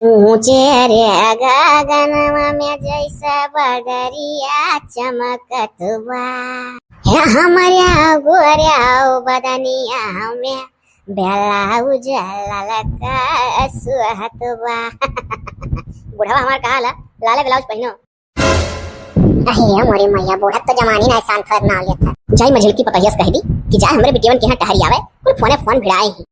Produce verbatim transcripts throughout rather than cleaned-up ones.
ऊंचे रे गगनवा में जैसे बदरिया चमकत बा, हे हमरे गोरे बदनिया में ब्लाउज ललका सुहत बा। बुढ़वा हमार कहा ला, लाले ब्लाउज पहिनो। अहे मोरी मैया, बूढ़ा तो जवानी ना शांत होए नाव लेत है। जाई मझिलकी पतहिया से कह दी कि जाए हमरे बिटियवन के यहाँ टहरी आवे, कुल फोने फोन भिड़ाए ही।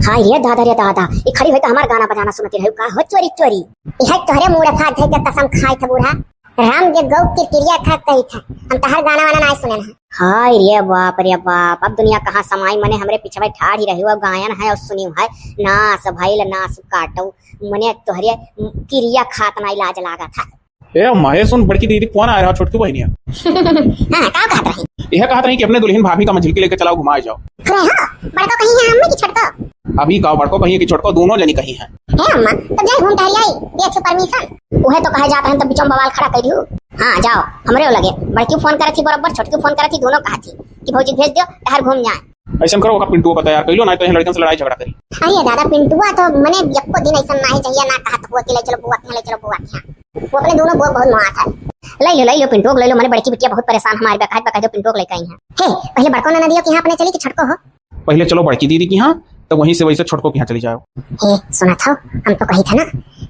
हाय रे दादा रे दादा, ई खड़ी होई तो हमार गाना बजाना सुनती रही का हो चोरी चोरी। यह तोहरे मुंह फाट है के कसम खाई थे बूढ़ा। राम के गौ के किरिया खा कही था, हम तहर गाना वाना ना सुने ना। हाय रे बाप रे बाप, अब दुनिया कहाँ समाई, मने हमरे पिछवे ठाड़ ही रही हो, गायन है और सुनी है, नास भइल नास काटो, मने तोहरे किरिया खात ना लाज लागा था। ए अम्मा, ए सुन, बड़की दीदी फोन आ रहा, छोटकी बहिनिया। हाँ, का कहत रही? यह कहत रही कि अपने दुल्हन भाभी का मझिलकी लेके चलाओ, घुमाए जाओ। अरे हाँ, बड़को कहीं है अम्मा की छोटको? अभी का बड़को कहीं है कि छोटको, दोनों जनी कहीं है। हे अम्मा, तब जाए घूम टहल आई, दे अच्छी परमिशन। उहे तो कहे जात रहे, तब बीचों में बवाल खड़ा कर दियो। हाँ, जाओ, हमरे लगे। बड़की फोन करत थी बराबर, छोटकी फोन करत थी, दोनों कहत थी कि भौजी भेज दियो, टहर घूम जाए। ऐसन करो, ओका पिंटुआ पर तैयार कर लो, ना तो यहाँ लड़कन से लड़ाई झगड़ा करी। अरे दादा, पिंटुआ तो मने यक्को दिन ऐसन ना है, जहिया ना कहत हुआ कि ले चलो बुआ के यहाँ, ले चलो बुआ के यहाँ। वो अपने दोनों बुआ बहुत मार था। ले लो, ले लो पिंटुआ को, ले लो, मने बड़की बिटिया बहुत परेशान हमारी, बकायद बकायद पिंटुआ को लेके आई हैं। हे, पहले बड़को ननदियो के यहाँ अपने चली कि छोटको हो? पहले चलो बड़की दीदी के यहाँ, तो वहीं से वैसे छोटको के यहाँ चली जाओ। हे, सुना था, हम तो कही था ना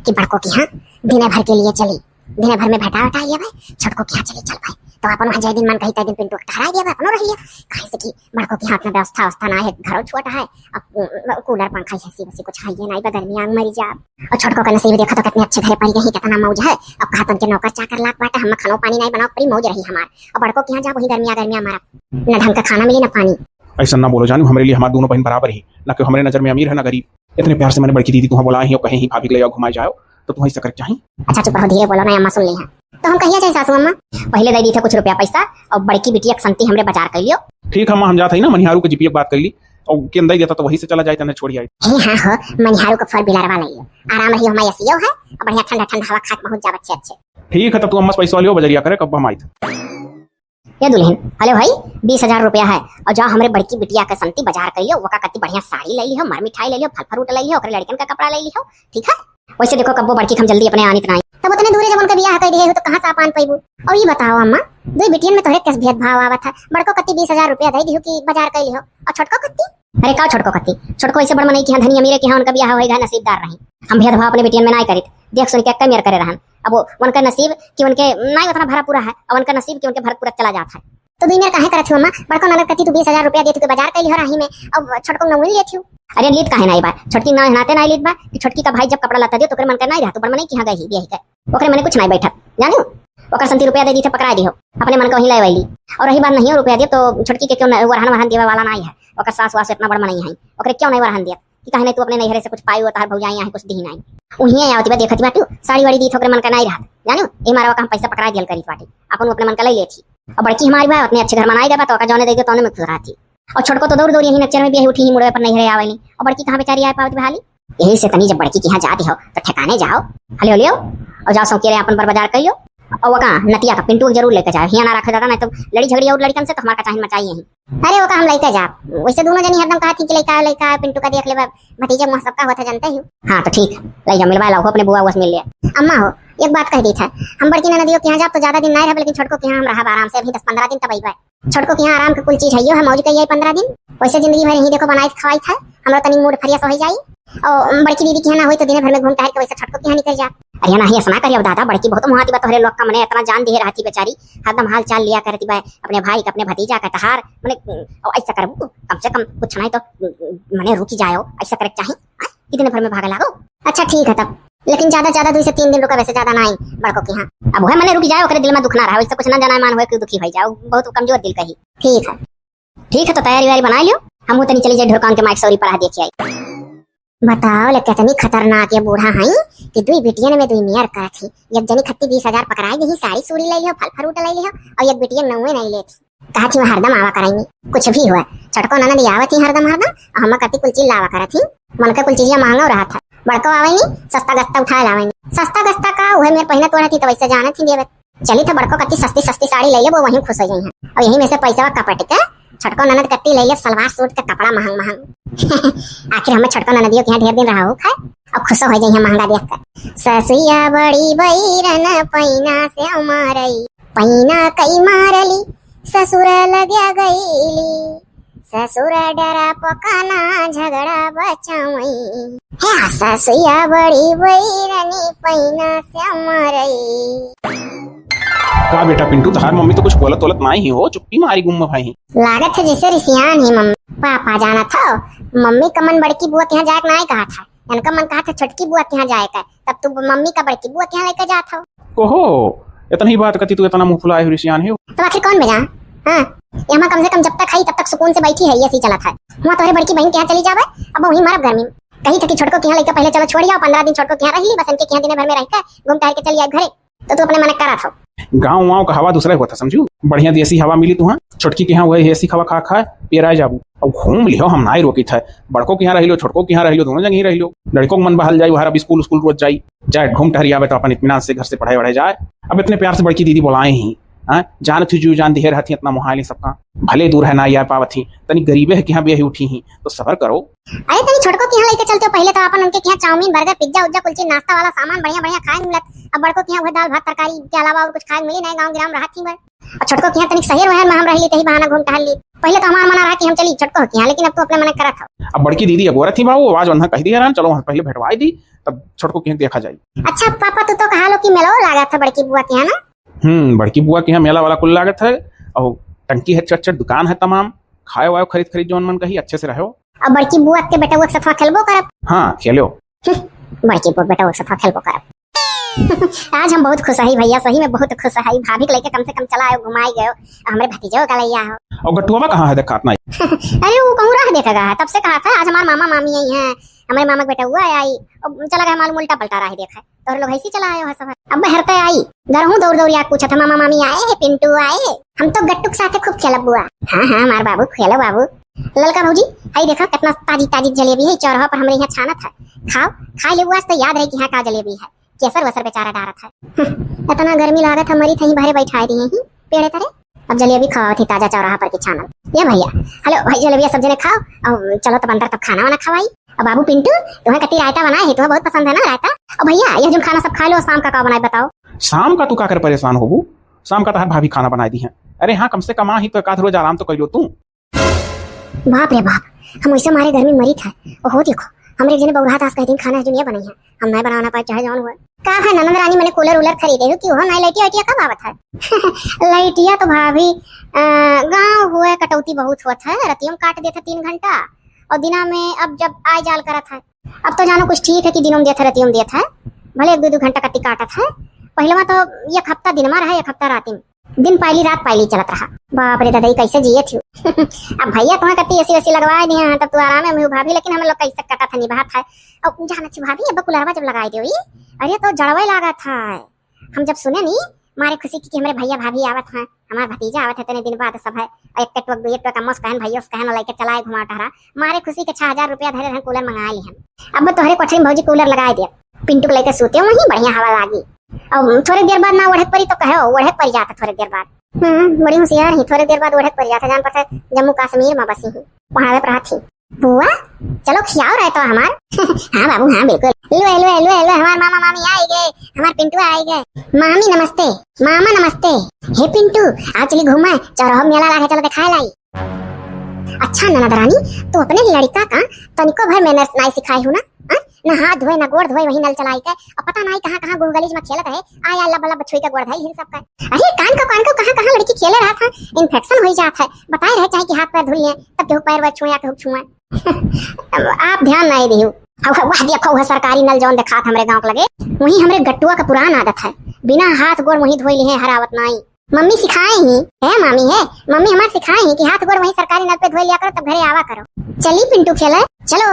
कि बड़को के यहाँ दिन भर के लिए चली, दिन भर में भेटा उठा ये भाई, छोटको के यहाँ चली चल भाई। तो अपन वहाँ जय दिन मन कही तय दिन पिंटू ठहरा दिया भाई, अपनो रह लिया। काहे से कि बड़को के यहाँ अपना व्यवस्था, व्यवस्था ना है, घरों छोटा है, अब, उम, कूलर पंखा एसी वैसी कुछ है ये नहीं, बगल में आंग मरी जा। और छोटको का नसीब देखा तो कितने अच्छे घरे पड़ी गई, कितना मौज है। अब कहा तुमके नौकर चाकर लाग बाटे, हम खानो पानी नहीं बनाओ, परी मौज रही हमार। और बड़को के यहाँ जा वही गर्मिया गर्मिया मारा, न ढंग का खाना मिली न पानी। ऐसा ना बोलो जानू, हमरे लिए हमार दोनों बहन बराबर ही, ना कि हमरे नजर में अमीर है ना गरीब। इतने प्यार से मैंने बड़की दीदी तुहाँ बोला ही और कहे ही भाभी के ले आओ घुमाए जाओ, तो तुम्हें ऐसा करके चाही। अच्छा चुप रहो, धीरे बोलो ना, अम्मा सुन ली है। तो हम कहिया जाए सासू अम्मा? पहले दे दी थे कुछ रुपया पैसा और बड़की बिटिया के संती हमरे बाजार कर लियो। ठीक है अम्मा, हम जात हई ना मनिहारू के जिपिया बात कर ली और केन दे देता तो वही से चला जाए, तने छोड़ आई। हे हाँ हो, मनिहारू का फोर व्हीलर वाला लियो, आराम रही, हमारे एसीओ है और बढ़िया ठंडा ठंडा हवा खा के पहुंच जाब अच्छे अच्छे। ठीक है, तब तू अम्मा से पैसा लियो, बजरिया करे, कब हम आई थे। ए दुल्हन, हले भाई, बीस हजार रुपया है और जाओ हमरे बड़की बिटिया के संती बाजार कर लियो, ओका कत्ती बढ़िया साड़ी ले लियो, मर मिठाई ले लियो, फल फ्रूट ले लियो, ओकरे लड़कन का कपड़ा ले लियो, ठीक है? वैसे देखो कब्बो बड़की हम जल्दी अपने आनित नाई। तब उतने दूरे जब उनका बियाह कर दिए हो तो कहाँ से आप आन पैबू? और ये बताओ अम्मा, दो बिटियन में तोहरे कैसे भेदभाव आवत है? बड़को कत्ती बीस हजार रुपया दे दियो कि बाजार कर लियो और छोटको कत्ती? अरे का छोटको कत्ती? छोटको ऐसे बड़ मनई कि हाँ धनी अमीरे कि हाँ उनका बियाह होई गए नसीबदार रही। हम भेदभाव अपने बिटियन में नाई करित, देख सुन के कम यार करे रहन। अब वो उनका नसीब कि उनके नाई उतना भरा पूरा है, अब उनका नसीब कि उनके भरत पूरा चला जात है। तो दुई मेर काहे करत हो अम्मा? बड़को ननद कत्ती तू बीस हजार रुपया देत हो के बाजार कैली हो राही में, अब छोटको नौ लेत हो। अरे लीत काहे नाई बा? छोटकी ना नाते नाई लीत बा कि छोटकी का भाई जब कपड़ा लत्ता दियो तो ओकरे मन का नाई रहत, बड़ मनई कि हाँ गई ही बियाह के, ओकरे मने कुछ नाई बैठत, जानियो। ओकर संती रुपया दे दी थे, पकड़ा दियो, अपने मन का वहीं ले वैली। और रही बात नहीं रुपया दियो तो छोटकी के क्यों न-, वरहन वरहन देवे वाला नाई है, ओकर सास वास इतना बड़ मनई है, ओकरे क्यों नहीं वरहन दियत कि काहे नहीं तू अपने नैहरे से कुछ पाई हो, तहार भौजाई यहाँ कुछ दी नहीं। उहिए आवती बा देखती बाटू, साड़ी वाड़ी दी थे ओकरे मन का नाई रहत, जानियो। ए मारवा का हम पैसा पकड़ा दियल करीत बाटी, अपन अपने मन का ले लेती। और बड़की हमारी बा, उतने अच्छे घर मनाई देबा, तो ओका जौने दे दे, तौने में खुश रहती। और छोटको तो दौड़ दौड़ यही नक्चर में बियाह उठी ही मुड़वे पर नैहरे आवे नहीं। और बड़की कहाँ बेचारी आए पावत बा हाली? यही से तनी जब बड़की के यहाँ जाती हो, तो ठिकाने जाओ, हलियो लियो, और जाओ सौंकिया रे अपन पर बाजार कर लियो। और वो कहाँ नतिया का पिंटू के जरूर लेके जाओ, हियाँ ना रखे दादा, नहीं तो लड़ी झगड़ी और लड़कन से तो हमार का चाहिन मचाई यहीं। अरे वो का हम लेके जाब, वैसे दोनों जनी हरदम कहत ही कि लइका, लइका पिंटू का देख लेबा, भतीजे मुँह सबका होत है जानते ही। हाँ तो ठीक, ले जाओ मिलवा लाओ, अपने बुआ, बुआ से मिल लिया। अम्मा हो, एक बात कह दी था, हम बड़की ननदियों के यहाँ जाब तो ज्यादा दिन ना रहब, लेकिन छोटको के यहाँ हम रहब आराम से, अभी दस पन्द्रह दिन तब अइबे। छोटको के यहाँ आराम के कुल चीज हइयो है, मौज कइए पन्द्रह दिन। वैसे जिंदगी भर यहीं देखो बनाई खावाई था, हमरा तनी मूड फ्रेश हो जाई। और बड़की दीदी के यहाँ ना होई तो दिन भर में घूम टहल के वैसे छोटको के यहाँ निकल जा। अरे ना ही ऐसा ना करिए दादा, बड़की बहुत मुहाती बा तोहरे लोग का, मने इतना जान दिए रहती बेचारी, हरदम हाल चाल लिया करती बा अपने भाई का, अपने भतीजा का, तहार मने। और ऐसा करबू, कम से कम कुछ नहीं तो मने रुकी जाओ, ऐसा करे चाही। हाँ? कितने भर में भागे लागो? अच्छा ठीक है तब, लेकिन ज्यादा ज्यादा दो से तीन दिन रुका, वैसे ज्यादा ना आई बड़को के यहाँ। अब वह मने रुकी जाए, ओकरे दिल में दुख ना रहा, वैसे कुछ ना जाना मान हुए कि दुखी हो जाओ, बहुत कमजोर दिल कही। ठीक है। ठीक है तो तैयारी वैयारी बना लियो, हम तनी चली जाए ढुरकान के माइक सौरी पढ़ा देखे आई। बताओ ले कितनी खतरनाक ये बूढ़ा है कि दुई बिटियन में दुई मेयर करत ही। एक जनी खत्ती बीस हजार पकड़ाई दी, साड़ी सूड़ी ले लियो, फल फ्रूट ले लियो, और एक बिटियन नौवे नहीं लेती। कहा थी वो हरदम आवा कराई, कुछ भी हुआ, छोटको ननद आवत ही हरदम हरदम, और हम कति कुल चीज लावा करत ही। मन के कुल चीजिया महंगा रहा था, बड़को आवे नहीं, सस्ता गस्ता उठा लावे नहीं। सस्ता गस्ता का उहे मेर पहिना तोड़ा थी तो वैसे जाने थी देवे। चली था बड़को कति सस्ती सस्ती साड़ी ले ले, वो वहीं खुश हो जाई हैं। और यही में से पैसा कपट के छोटको ननद कत्ती लइ लेब सलवार सूट के कपड़ा महंग महंग। आखिर हमें छोटको ननदियो के यहाँ ढेर दिन रहा हो खाए, अब खुशो होइ जइहें महंगा देख के। ससुइया बड़ी बैरन पैना से मारई, पैना कई मारली, ससुर लग्या गईली, ससुर डरा पकाना झगड़ा बचावई। हे ससुइया बड़ी बैरनी पैना से मारई। का बेटा पिंटू, तहार मम्मी तो कुछ बोलत बोलत नाई ही हो, चुप्पी मारी गुम्म भाई। लागत है जैसे रिसियान ही मम्मी। पापा जानत हो, मम्मी का मन बड़की बुआ के यहाँ जाए के नाई कहा था, इनका मन कहा था छोटकी बुआ के यहाँ जाए का, तब तू मम्मी का बड़की बुआ के यहाँ लेके जात हो। ओहो, इतनी बात कती तू इतना मुंह फुलाए हुई रिसियान हो। तो आखिर कौन बजा? हाँ, यहाँ कम से कम जब तक है तब तक सुकून से बैठी है, एसी चलत है। वहाँ तोहरे बड़की बहन के यहाँ चली जावे, अब वहीं मरब गर्मी। कही था कि छोटको के यहाँ लेके पहले चलो छोड़ आओ, पन्द्रह दिन छोटको के यहाँ रह ली, बस इनके के यहाँ दिन भर में रह के घूम टहल के चली आए घरे। तो तू अपने मन करत हो। गाँव वाँव का हवा दूसरा होता समझू, बढ़िया देसी हवा मिली तुहाँ। छोटकी के यहाँ वही एसी हवा खा खा पेराए जाबू। अब घूम लिहो, हम नाई रोकित है। बड़को के यहाँ रह लियो, छोटको के यहाँ रह लियो, दोनों जगह ही रह लियो। लड़को के मन बहल जाई, वहाँ अब स्कूल स्कूल रोज जाई, जाए घूम टहरी आवे तो अपन इत्मीनान से घर से पढ़ाई वढ़ाई जाए। अब इतने प्यार से बड़की दीदी बोलाए ही, हाँ, जानत ही जू जान दिहे रहती इतना मोहाइल ही सबका। भले दूर है ना यार पावत ही, तनी गरीबे है कि हाँ बेही उठी ही, तो सबर करो। अरे तनी छोटको के यहाँ लेके चलते हो, पहले तो अपन उनके के यहाँ चाउमीन, बर्गर, पिज्जा उज्जा, कुल चीज नाश्ता वाला सामान बढ़िया बढ़िया खाए मिलत। अब बड़को के यहाँ वह दाल भात तरकारी के अलावा और कुछ खाए मिली नहीं, गाँव गिराम रहत ही बर। और छोटको के यहाँ तनी शहर वहर में हम रह ली, तही बहाना घूम टहल ली। पहले तो हमार मना रहा कि हम चली छोटको के यहाँ, लेकिन अब तो अपने मना करत हो। अब बड़की दीदी अगोरत ही बा, वो आवाज वन्हा कह दिया रहन, चलो वहाँ पहले भेंटवाई दी, तब छोटको के यहाँ देखा जाई। अच्छा पापा, तू तो कहा लो कि मेलो लागत है बड़की बुआ के यहाँ ना? हम्म, बड़की बुआ के यहाँ मेला वाला कुल लागत है, और टंकी है, चट चट दुकान है तमाम, खाए वाए खरीद खरीद जौन मन कही अच्छे से रहो। अब बड़की बुआ के बेटउआ के सथवा खेलबो करब। हाँ, खेलो। हम्म, बड़की बुआ बेटउआ के सथवा खेलबो करब। आज हम बहुत खुश हई भैया, सही में बहुत खुश हई। भाभी के लेके कम से कम चला आयो, घुमाई गयो, हमरे भतीजो का लैया हो। और गटुआ कहाँ है, देखात नहीं? अरे वो कहूँ राह देखे गा है, तब से कहा था आज हमार मामा मामी आई हैं, हमारे मामा के बेटउआ आई, और चला गया मालूम उल्टा पलटा राह देखे। तोहरे लोग ऐसी चला आयो है सब। अब बहरते आई, घरहूँ दौड़ दौड़ आके पूछत है, "मामा मामी आए हैं, पिंटू आए?" हम तो गट्टू के साथे खूब खेलब बुआ। हाँ, हाँ, हमार बाबू, खेलो बाबू। ललका भौजी, हई देखा कितना ताजी ताजी जलेबी है, चौराहा पर हमरे यहाँ छानत है। खाओ, खाई ले बुआ, तो याद रहे कि हाँ का जलेबी है। केसर वेसर बेचारा डारत है। हम्म, इतना गर्मी लागत है, मरी थई बहरे बैठाए दिए ही पेड़े तरे। अब जलेबी खवावत ही ताजा चौराहा पर की छानल। ये भैया, हेलो भाई, जलेबिया सब जने खाओ, और चलो तब अंदर तब खाना वाना खवाई। अब बाबू पिंटू, तुम्हें कती रायता बनाए है, तुम्हें बहुत पसंद है ना रायता। और भैया, ये जो खाना सब खा लो, शाम का का बनाए बताओ? शाम का तू का कर परेशान होबू? शाम का तहार भाभी खाना बनाए दी है। अरे हाँ, कम से कम आ ही तो एक आध रोज आराम तो कर लो तू। बाप रे बाप, हम वैसे मारे गर्मी मरी था। ओहो देखो, हमरे जने बौरा दास कह दिन खाना है जो नहीं बनाई है, हम नहीं बनाना पाए चाहे जौन हुआ। का है ननद रानी, मैंने कूलर उलर खरीदे हो कि वह नहीं, लइटिया वइटिया कब आवत है? लइटिया तो भाभी, अ, गाँव हुए कटौती बहुत होत है, रतियों में काट देत है तीन घंटा, और दिना में अब जब आय जाल करत है। अब तो जानो कुछ ठीक है कि दिनों में देत है, रतियों में देत है, भले एक दो दो घंटा कत्ती काटत है। पहलवा तो एक हफ्ता दिन में रहे, एक हफ्ता राती में, दिन पाइली रात पाइली चलत रहा। बाप रे दादा, ई कैसे जिए थी? अब भैया तुम्हें कत्ती एसी वेसी लगवा दिए हैं, तब तू आराम में हुई भाभी, लेकिन हम लोग कैसे कटत है, निभात है। और जानत थी भाभी, अब कूलरवा जब लगाई दियो, अरे तो जड़वे लागत है। हम जब सुने नी, मारे खुशी की कि हमरे भैया भाभी आवत हैं, हमार भतीजा आवत है, इतने दिन बाद सब है, और एक टुक दुई टुक अम्मो से कहन, भैया से कहन, लेके चलाए घुमा टहरा। मारे खुशी के छह हजार रुपया धरे रहन, कूलर मंगा ली हम। अब तोहरे कोठरी में भौजी कूलर लगाए दे, पिंटू को लेके सूते वहीं, बढ़िया हवा लागी। और थोड़े देर बाद ना ओढ़े परी तो कहो, ओढ़े परी जाता थोड़े देर बाद। हम्म, बड़ी होशियार ही, थोड़े देर बाद ओढ़े परी जाता, जान पड़ता है जम्मू कश्मीर में बसी ही, पढ़ावे पढ़ात ही। बुआ, चलो खियाओ रहे तो हमार। हाँ बाबू, हाँ बिल्कुल। लो, लो, लो, लो, हमार मामा मामी आई गए, हमार पिंटू आई गए। मामी नमस्ते, मामा नमस्ते। हे पिंटू, आओ चली घूमा, चौराहा मेला लागे, चलो दिखाए लाई। अच्छा ननद रानी, तू अपने लड़का का तनिको भर manners नाई सिखाए हो ना? हाँ? ना हाथ धोए, ना गोड़ धोए, वही नल चलाई के, और पता नाई कहाँ कहाँ गुहगलीज में खेलत रहे, आया लब लब छुई के गोड़ धइल हिन सबका। अरे कान को, कान को, कहाँ कहाँ लड़की खेले रहा था, infection हो जात है, बताए रहे चाहे कि हाथ पैर धुल लिए, तब केहू पैर वैर छुए या केहू छुए। अब आप ध्यान नहीं दियो। हौ, हौ, वाह, देखो, वह सरकारी नल जौन देखात हमरे गाँव के लगे, वही हमरे गट्टुआ का पुरान आदत है, बिना हाथ गोड़ वही धोई लिहे हरावत नाई। मम्मी सिखाए ही, है मामी है, मम्मी हमार सिखाए ही कि हाथ गोड़ वही सरकारी नल पे धोई लिया करो, तब घरे आवा करो। चली पिंटू खेले, चलो,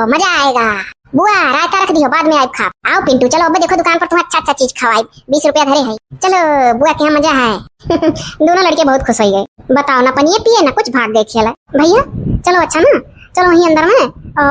मजा आएगा। बुआ, रायता रख दियो, बाद में आइब खाब। आओ पिंटू, चलो, अबे देखो दुकान पर तुम्हें अच्छा अच्छा चीज खवाई, बीस रुपया धरे है। चलो, बुआ के यहाँ मजा है। दोनों लड़के बहुत खुश हो गए। बताओ ना, पनिया पिए ना कुछ, भाग गए खेला। भैया, चलो अच्छा ना, चलो वहीं अंदर में, अ,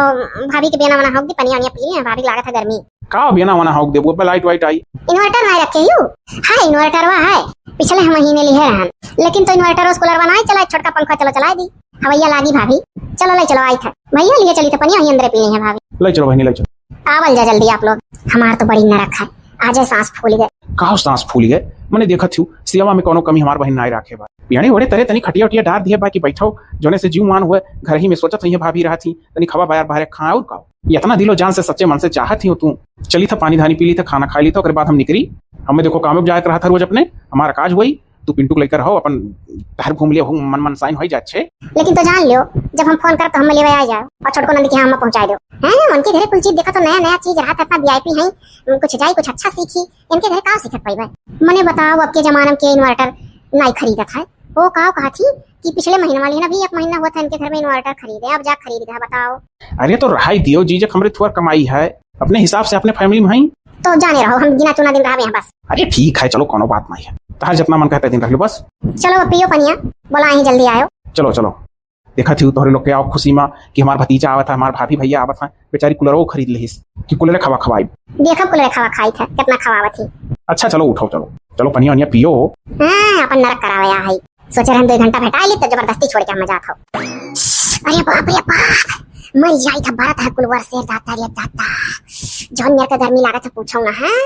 भाभी के बेना वना होक दी, पनिया वनिया पी लिए, भाभी के लागत है गर्मी। का बेना वना होक देबू, अबे लाइट वाइट आई। Inverter नहीं रखे यू? है, inverter वा है, पिछले हम महीने लिए रहन, लेकिन तो inverter उस कूलर बनाए चलाए, छोटका पंखा चलो चलाए दी। हवैया लागी भाभी, चलो लै चलो, आइत है। भैया लिए चली थे पनिया, वहीं अंदरे पीनी है भाभी। लै चलो बहिनी, लै चलो। आवल जा जल्दी आप लोग, हमार तो बड़ी नरक है, आजे सांस फूल गए। काहो सांस फूल गए? मने देखत हूँ, सेवा में कौनो कमी हमार बहिन नाय राखे बा। यानी ओड़े तरे तनी खटिया उटिया डार दिए बा कि बैठो, जोने से जीव मान हुए, घर ही में सोचत हुई भाभी रहत ही, तनी खवा बाजार बाहर खाए और काओ। इतना दिलो जान से सच्चे मन से चाहत ही तू। चली था पानी धानी पी ली था, खाना खा ली था, ओकरे बाद हम निकरी। हमें देखो काम जाए रहा था रोज अपने, हमारा काज हुई, तू पिंटू को लेकर हो, अपन तहर घूम लिया, मन मन साइन हो जाए अच्छे। लेकिन तो जान लियो, जब हम फोन करब तो हम लेवे आ जाओ और छोटको नंद के यहाँ हम पहुँचा दो। हैं, उनके घरे कुल चीज देखा तो नया नया चीज रहा था, इतना वीआईपी है, कुछ जाई कुछ अच्छा सीखी, इनके घरे का सीखत पाई भाई? मने बताओ, अब के जमाना में के इन्वर्टर नाई खरीदत है। वो का कहा थी कि पिछले महीने वाली है ना, अभी एक महीना हुआ था इनके घर में इन्वर्टर खरीदे, अब जा खरीद गया, बताओ। अरे तो रहाई दियो जीजक, हमरे थोड़ा कमाई है, अपने हिसाब से अपने फैमिली में हई। तो जाने रहो, हम गिना चुना दिन रहा यहाँ बस। अरे ठीक है, चलो कोनो बात नहीं है, तहार जितना मन कहता है दिन रख लो बस। चलो अब पियो पनिया, बोला ही जल्दी आयो। चलो चलो, देखा थी तोहरे लोग के आओ खुशी मा कि हमार भतीजा आवत है, हमार भाभी भैया आवत है, बेचारी कूलरो खरीद लेहिस कि कूलरे खवा खवाई। देखब कूलरे खवा खाई था, कितना खवावत ही। अच्छा चलो उठो, चलो चलो पनिया वनिया पियो। हाँ, अपन नरक करावे आ है। सोचे रहन दो घंटा भेटा ली तो जबरदस्ती छोड़ के हम जात हो। अरे बाप रे बाप, मर जाई था, बरत है कुलवर से, दाता रे दाता। जौन नियर का गर्मी लागत है, पूछो ना, हाँ?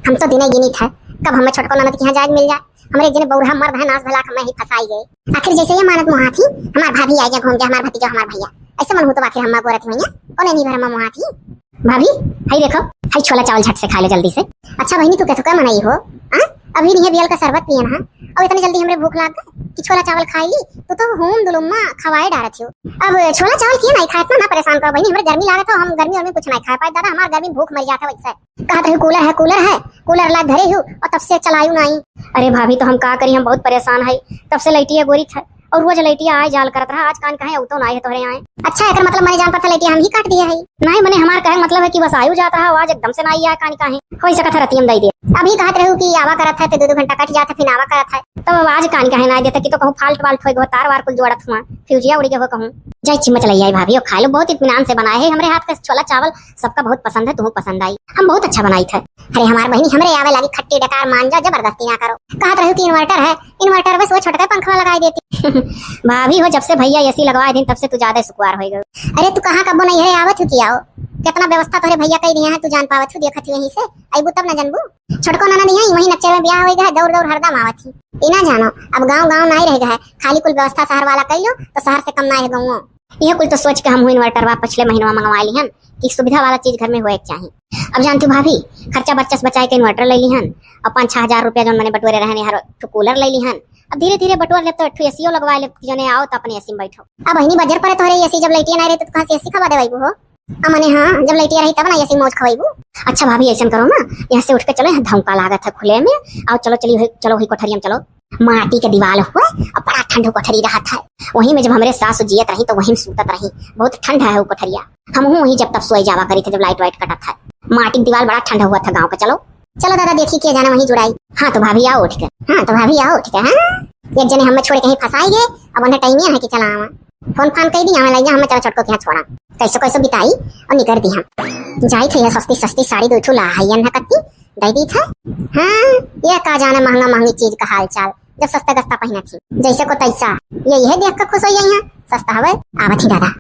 हम तो दिने गिनी था, कब हमें छोटको ननद के यहाँ जाए मिल जाए। हमरे एक जने बौरहा मर्द है, नास भला के हमें ही फंसाई गए। आखिर जैसे ये मानत मुहाथी, हमार भाभी आ गया घूम जा, हमार भतीजा, हमार भैया। ऐसे मन हो तो आखिर हम गोरत हुई हैं, कौन है नहीं भरमा मुहाथी? भाभी, हाय देखो, हाय छोला चावल झट से खा लो जल्दी से। अच्छा बहिनी, तू कहतो का मनई हो? हाँ? अभी नहीं बियल का शरबत पिए ना, और इतनी जल्दी हमरे भूख लाग गए कि छोला चावल खाई ली, तू तो हूम दुलुम्मा खवाए डारत हो। अब छोला चावल किए नहीं खाए, इतना ना परेशान करो बहिनी, हमरे गर्मी लागत हो, हम गर्मी और में कुछ नहीं खा पाए दादा, हमार गर्मी भूख मर जाता वैसे। कहत रही कूलर है, कूलर है, कूलर ला धरे हूँ और तब से चलायू नहीं। अरे भाभी, तो हम का करी, हम बहुत परेशान है, तब से लैटिया गोरी था और रोज लैटिया आए जाल करत रहा, आज कान कहे उतो ना आए है तोहरे आए। अच्छा, एकर मतलब मने जान पड़ता लैटिया हम ही काट दिया है। नहीं, मने हमार कहे मतलब है कि बस आयु जात रहा, आज एकदम से ना आया कान कहे। हो सकत है रतियम दई दे। अभी कहत रहू कि आवा करत है, फिर दो दो घंटा कट जात है, फिर आवा करत है। तब अब आज कान कहे ना देता कि तो कहूँ फाल्ट वाल्ट होई गो, तार वार कुल जोड़त हुआ, फ्यूजिया उड़ी गो कहूँ। जय चिम्मच लैया भाभी, ओ खा लो, बहुत इत्मीनान से बनाए है, हमरे हाथ का छोला चावल सबका बहुत पसंद है, तुहू पसंद आई, हम बहुत अच्छा बनाई थे। अरे हमार बहिनी, हमरे आवे लागी खट्टी डकार मांजा, जबरदस्ती ना करो। कहत रहू कि इन्वर्टर है, इन्वर्टर बस वो छोटका पंखवा लगाई देती। भाभी हो, जब से भैया एसी लगवाए दिन तब से तू ज्यादा सुकुवार हो गयो। अरे तू कहाँ कब्बो नहीं है, आवत हो कि आओ, कितना व्यवस्था तोहरे भैया कई दिया है, तू जान पावत हो, देखत हो यहीं से, अइबू तब ना जानबू। छोटको ननद नहीं है, वहीं नक्चर में ब्याह होई गया है, दौड़ दौड़ हरदम आवत ही। ई ना जानो, अब गाँव गाँव नहीं रह गया है, खाली कुल व्यवस्था शहर वाला कई लो तो शहर से कम ना है गाँव। यह कुल तो सोच के हम हुई इन्वर्टरवा पिछले महीनवा मंगवा ली हन कि सुविधा वाला चीज घर में होए के चाही। अब जानती हो भाभी, खर्चा बर्चा से बचाए के इन्वर्टर ले ली हन और पाँच छह हजार रुपया जौन मने बटोरे रहने हर ठो कूलर ले ली हन। अब धीरे धीरे बटोर लेब तो एक ठो एसीओ लगवा लेब, जने आओ तो अपने एसी में बैठो। अब बहिनी बजर पड़े तोहरे एसी, जब लैटिया नहीं रही तो कहाँ से एसी खवा देवाई हो? आ मने हाँ, जब लैटिया रही तब ना एसी मौज खवाईबू। अच्छा भाभी, ऐसन करो ना, यहाँ से उठ के चलो, यहाँ धौंका लागत है खुले में, आओ चलो, चलिए, चलो ही कोठरिया में चलो। माटी के दीवाल हुए और बड़ा ठंड कोठरी रहत है। वहीं में जब हमरे सासु जियत रही तो वहीं में सूतत रही। बहुत ठंड है वो कोठरिया। हमहू वहीं जब तब सोए जावा करी थे जब लाइट वाइट कटत है। माटी के दीवाल बड़ा ठंड हुआ था गाँव का। चलो, चलो दादा, देखी के जाना वहीं जुड़ाई। हाँ तो भाभी आओ उठ के, हाँ तो भाभी आओ उठ के, हाँ? एक जने हमें छोड़ के कहीं फंसाई गए, अब उन्हें टाइम है कि चला आवा। फोन फान कह दी, हमें लइया, हमें चलो छोटको के यहाँ छोड़ा। कैसो कैसो बिताई और निकर दी हम। जाई थे ये सस्ती सस्ती साड़ी दो ठो ला है, ये ना कत्ती दे दी थे। हाँ, ये का जाने महंगा महंगी चीज का हाल चाल, जब सस्ता गस्ता पहना थी, जैसे को तैसा। ये, ये देख के खुश हो जाई हैं, सस्ता हवे। आवत ही दादा।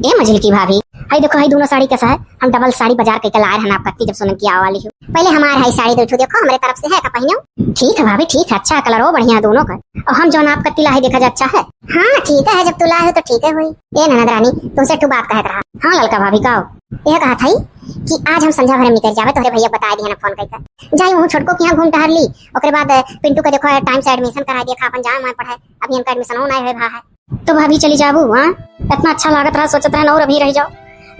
ए मझिल की भाभी, हाय देखो, हाय दोनों साड़ी कैसा है, हम डबल साड़ी बाजार कइके लाए रहन आप कत्ती, जब सुनन की आवा वाली हो। पहले हमार है साड़ी दो ठो देखो, हमरे तरफ से है का पहनो। ठीक है भाभी, ठीक है, अच्छा है, कलर हो बढ़िया है दोनों का। और हम जौन आप कत्ती लाए देखा जा अच्छा है। हाँ ठीक है, जब तू लाए हो तो ठीक है हुई। ए ननद रानी, तुमसे ठू बात कहत रहा। हाँ ललका भाभी, का हो? यह कहा था कि आज हम संझा भर में निकल जावे, तोहरे भैया बता दिया ना फोन करके। जाई वहूँ छोटको के यहाँ घूम टहर ली, ओकरे बाद पिंटू के देखो टाइम से एडमिशन करा दिया, अपन जाए मैं पढ़े, अभी इनका एडमिशन होना है भा है। तो भाभी चली जाबू, हाँ? इतना अच्छा लागत रहा, सोचत रहे और अभी रह जाओ।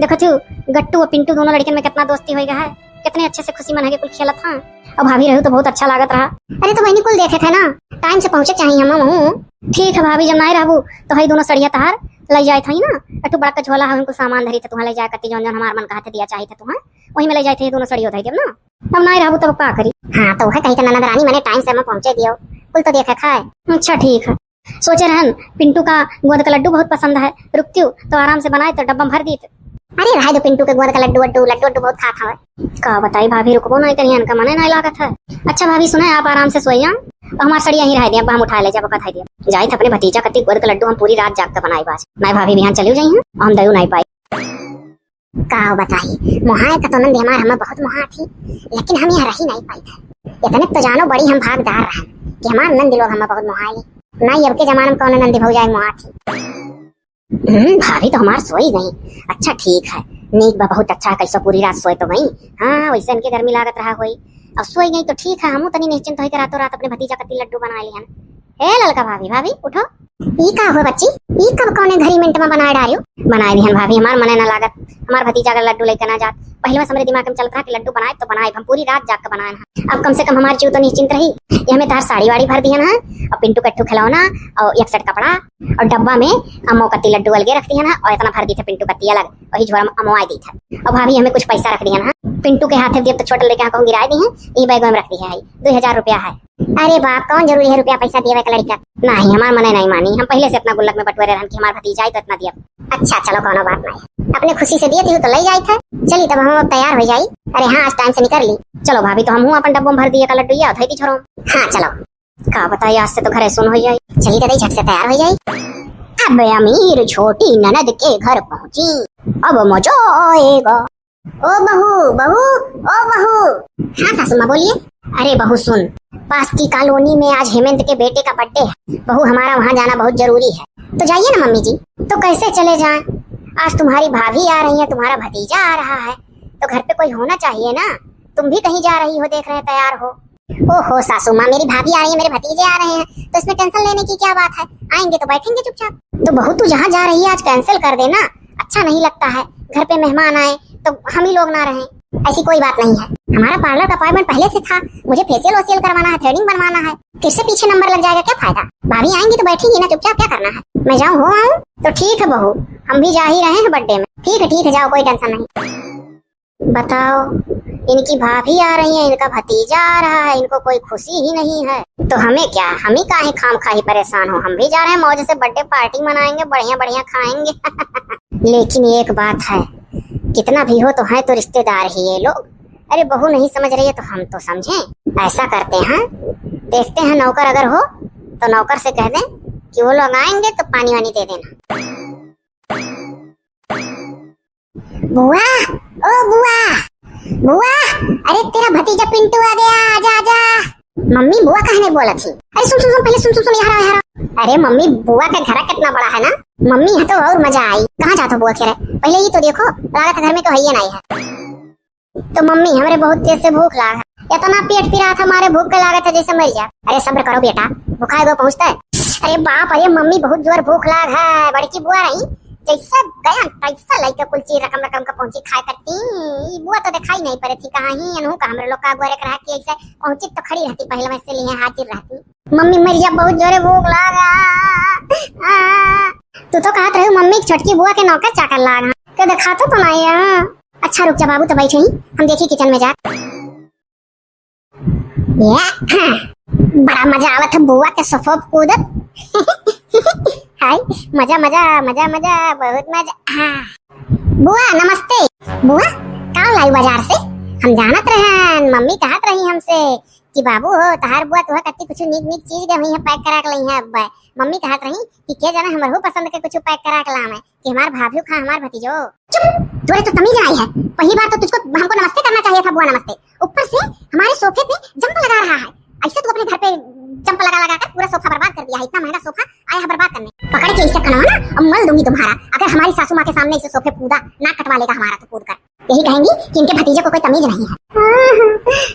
देखो तू, गट्टू और पिंटू दोनों लड़कन में कितना दोस्ती होई गया है, कितने अच्छे से खुशी मना के कुल खेलत हाँ। और भाभी रहू तो बहुत अच्छा लागत रहा। अरे तो बहनी कुल देखे थे ना, टाइम से पहुँचे चाहिए हम हूँ। ठीक है भाभी, जब नहीं रहबू तो हई दोनों सड़िया तहार ले जाए थे ना, एक ठो बड़का झोला है, उनको सामान धरी थे, तुहाँ ले जाए कत्ती जौन जौन हमार मन कहा थे दिया चाहिए थे तुहाँ, वही में ले जाए थे दोनों सड़िया उठाई देब ना। अब नहीं रहबू तब का करी? हाँ तो वह कही थे ननद रानी, मैंने टाइम से मैं पहुँचे दियो, कुल तो देखे खाए। अच्छा ठीक है। सोचे रहन, पिंटू का गोंद का लड्डू बहुत पसंद है, रुकती हूँ तो आराम से बनाए तो डब्बा में भर दी। अरे रहे दो पिंटू के गोंद का लड्डू वड्डू, लड्डू वड्डू बहुत खात हवे। का बताई भाभी, रुकबो नहीं करिए, इनका मने नहीं लागत है। अच्छा भाभी सुने, आप आराम से सोइया, अब हमार सड़िया यहीं रह दिया, अब हम उठा ले जाब, ओका धइ दिया। जाइत अपने भतीजा कती गुड़ के लड्डू हम पूरी रात जाग के बनाई बाज। नाई भाभी बिहान चलियो जाई हैं, हम दयू नाई पाई। का बताई, मोहाए का तो नंद हमार हमें बहुत मोहा थी, लेकिन हम यहाँ रही नाई पाई थे। इतने तो जानो बड़ी हम भागदार रहन कि हमार नंद लोग हमें बहुत मोहाए। नाई अब के जमाना में कौन नंद भौजाई मोहा थी। हम्म, भाभी तो हमार सोई गई। अच्छा ठीक है, नीक बा, बहुत अच्छा है, कैसो पूरी रात सोए तो गई। हाँ, वैसे इनके गर्मी लागत रहा होई, अब सोई गई तो ठीक है, हमहू तनी निश्चिंत होई के रातों रात अपने भतीजा कती लड्डू बना लिहन। ए ललका भाभी, भाभी उठो। ई का हो बच्ची, ई कब कौने घड़ी मिनट में बनाए डारियो? बनाए दिहन भाभी, हमार मने ना लागत, हमार भतीजा का लड्डू लेके ना जात। पहले बस हमरे दिमाग में चलत रहा कि लड्डू बनाए तो बनाए, हम पूरी रात जाग के बनाए हैं। अब कम से कम हमार जीव तो निश्चिंत रही। ये हमें तार साड़ी वाड़ी भर दिहन है, और पिंटू कट्टू खिलौना, और एक सेट कपड़ा, और डब्बा में अम्मो कत्ती लड्डू अलगे रख दिहन है, और इतना भर दी थे पिंटू कत्ती अलग, वही झोरा में अमवाई दी थे। और भाभी हमें कुछ पैसा रख दिहन है, पिंटू के हाथे दिए तो छोट लड़के कहूँ गिराए दी है, ई बैग में रख दी है, दो हजार रुपया है। अरे बाप, कौन जरूरी है रुपया पैसा दिए एक लड़का? नहीं, हमार मने नहीं मानी, हम पहले से इतना गुल्लक में बटुए रहन कि हमार भतीजा आई तो इतना दिया। अच्छा चलो, कोनो बात नहीं, अपने खुशी से दिए तू तो ले जाई थे। चली तब हम अब तैयार हो जाई। अरे हाँ, आज टाइम से निकल ली। चलो भाभी, तो हम हूँ अपन डब्बो में भर दिए का लड्डू या धई दी छोरो। हाँ चलो। का बताई, आज से तो घरे सुन हो जाई। चली तो झट से तैयार हो जाई। अब अमीर छोटी ननद के घर पहुँची, अब मजा आएगा। ओ बहू, बहू, ओ बहू। हाँ सासू माँ बोलिए। अरे बहू सुन, पास की कॉलोनी में आज हेमंत के बेटे का बर्थडे है, बहू हमारा वहाँ जाना बहुत जरूरी है, तो जाइए ना मम्मी जी। तो कैसे चले जाएं, आज तुम्हारी भाभी आ रही है, तुम्हारा भतीजा आ रहा है, तो घर पे कोई होना चाहिए ना। तुम भी कहीं जा रही हो, देख रहे हैं तैयार हो। ओहो सासू माँ, मेरी भाभी आ रही है, मेरे भतीजे आ रहे हैं, तो इसमें टेंशन लेने की क्या बात है, आएंगे तो बैठेंगे चुपचाप। तो बहू तू जहाँ जा रही है आज कैंसिल कर देना, अच्छा नहीं लगता है, घर पे मेहमान आए तो हम ही लोग ना रहें। ऐसी कोई बात नहीं है, हमारा पार्लर का अपॉइंटमेंट पहले से था, मुझे फेशियल वेशियल करवाना है, थ्रेडिंग बनवाना है, फिर से पीछे नंबर लग जाएगा, क्या फायदा? भाभी आएंगी तो बैठेंगी ना चुपचाप, क्या करना है? मैं जाऊँ हो आऊँ? तो ठीक है बहू, हम भी जा ही रहे हैं बर्थडे में। ठीक है, ठीक है, जाओ, कोई टेंशन नहीं। बताओ, इनकी भाभी आ रही है, इनका भतीजा आ रहा है, इनको कोई खुशी ही नहीं है, तो हमें क्या, हम ही काहे खाम खा ही परेशान हो, हम भी जा रहे हैं मौज से बर्थडे पार्टी मनाएंगे, बढ़िया बढ़िया खाएंगे। लेकिन एक बात है, कितना भी हो तो हैं तो रिश्तेदार ही ये लोग। अरे बहू नहीं समझ रही है तो हम तो समझें। ऐसा करते हैं, देखते हैं नौकर अगर हो तो नौकर से कह दें कि वो लोग आएंगे तो पानी वानी दे देना। बुआ, ओ बुआ, बुआ, अरे तेरा भतीजा पिंटू आ गया, आजा, आजा। मम्मी, बुआ कहने बोला थी। अरे सुन, सुन, सुन, पहले सुन, सुन, सुन, यहाँ रहो, यहाँ रहो। अरे मम्मी, बुआ का घर कितना बड़ा है ना। मम्मी, यहाँ तो और मजा आई। कहाँ जात हो बुआ के रे? पहले ये तो देखो, लागत घर में तो है ही नहीं है। तो मम्मी, हमरे बहुत तेज से भूख लाग है। इतना पेट पिरात है, हमारे भूख के लागत है जैसे मर जा। अरे सब्र करो बेटा, भुखाए गो पहुँचता है। अरे बाप, अरे मम्मी, बहुत जोर भूख लाग है। बड़की बुआ रही, जैसे गया तैसा लइके कुल चीज रकम रकम का पहुँची खाए करती। ई बुआ तो दिखाई नहीं पड़े थी, कहाँ ही अनहू का हमरे लोग का अगुआ रे रहा कि ऐसे पहुँची तो खड़ी रहती, पहले में से लिए हाजिर रहती। मम्मी मर जा, बहुत जोरे भूख लाग है। आ, तू तो कहत रही मम्मी की छोटकी बुआ के नौकर चाकर लाग है, के दिखातो तो नहीं है। अच्छा रुक जा बाबू, तो बैठे ही, हम देखी किचन में जा। ये, बड़ा मजा आवत है बुआ के सोफो पे कूदत। हाय, मजा, मजा, मजा, मजा, बहुत मजा। हाँ। बुआ, नमस्ते। बुआ, का लाई बाजार से? हम जानत रहन, मम्मी कहत रही हमसे कि बाबू हो, तहार बुआ तुहा कत्ती कुछ नीक नीक चीज दे हुई है, पैक करा के लई है। अब मम्मी कहत रही कि के जाने हमरहू पसंद के कुछ पैक करा के लावे। कि हमार भाभी खा हमार भतीजो। चुप, तोरे तो तमीज नहीं है। पहली बात तो तुझको हमको नमस्ते करना चाहिए था, बुआ नमस्ते। ऊपर से हमारे सोफे पे जंप लगा रहा है। ऐसे तू अपने घर पे जंप लगा लगा कर पूरा सोफा बर्बाद कर दिया है। इतना महंगा सोफा आया है बर्बाद करने। पकड़ के इसे कनवा ना, अब मल दूंगी तुम्हारा। अगर हमारी सासू माँ के सामने इसे सोफे कूदा, नाक कटवा लेगा हमारा तो कूद कर। यही कहेंगी कि इनके भतीजे को कोई तमीज नहीं है।